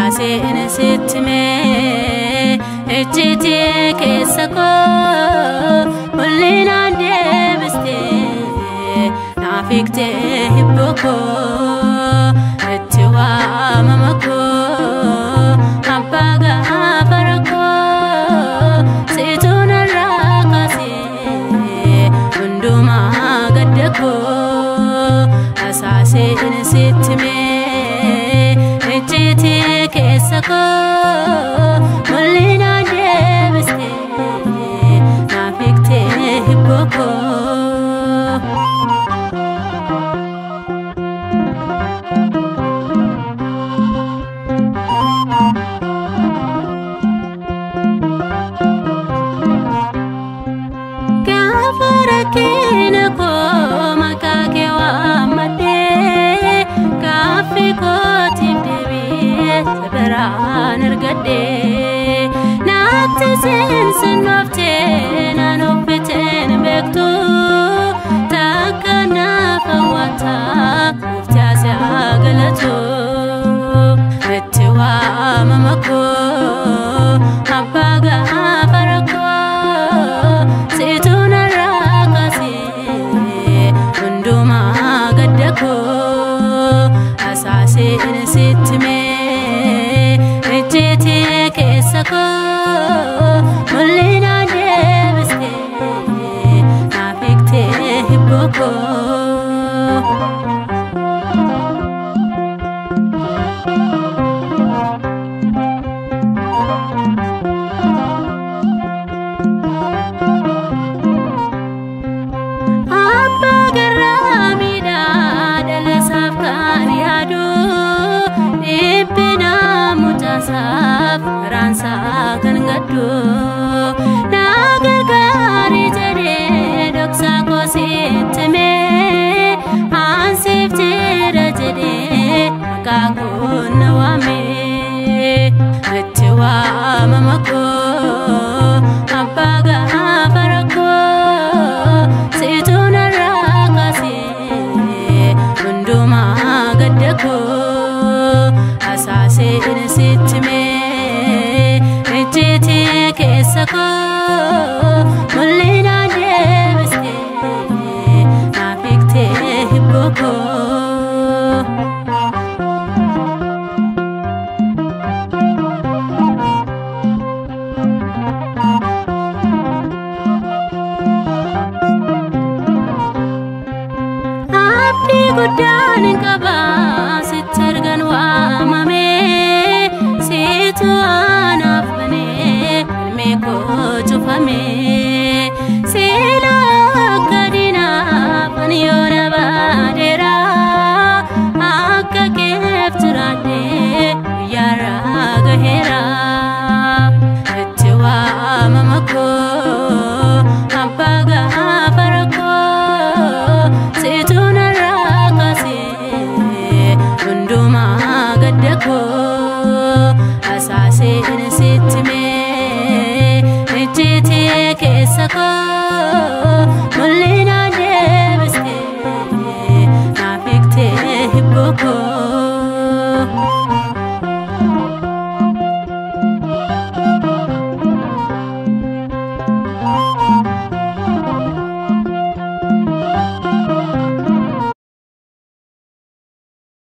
Asaaseen sitti mee ejjitii keessa koo mul'inaan deebistee naaf hiiktee hibboo koo itti waamama koo abbaa gaafa rakkoo situ narraa kaasee hundumaa gadda koo asaaseen sitti mee ejjitii keessa koo mul'inaan deebistee naaf hiiktee hibboo koo. Gaafa rakkina koo maqaa kee waammadhee gaaffii kootiif deebi'ee si biraan argadhee naatti seensinooftee naan uffiteen beektu takka naaf hawwataa gooftaa si haa galatu itti waamama koo abbaa gaafa rakkoo situ narraa kaasee hundumaa gadda koo asaaseen sitti mee ejjitii keessa koo mul'inaan deebistee naaf hiiktee hibboo koo. Abbaa garraamiidhaa dhala isaaf kan yaadu dhiphina mucaasaaf garaansaa kan gaddu na gargaari jedhee dhoksaa koo sitti himee ansiif jira jedhee maqaa koo na waame itti waamama koo abbaa gaafa rakkoo situ narraa kaasee hundumaa gadda koo asaaseen sitti mee ejjitii keessa koo mul'inaan deebistee naaf hiiktee hibboo koo. Abdii guddaan hin qaba sitti argan waamame situ anaaf banee ilmee koo cufame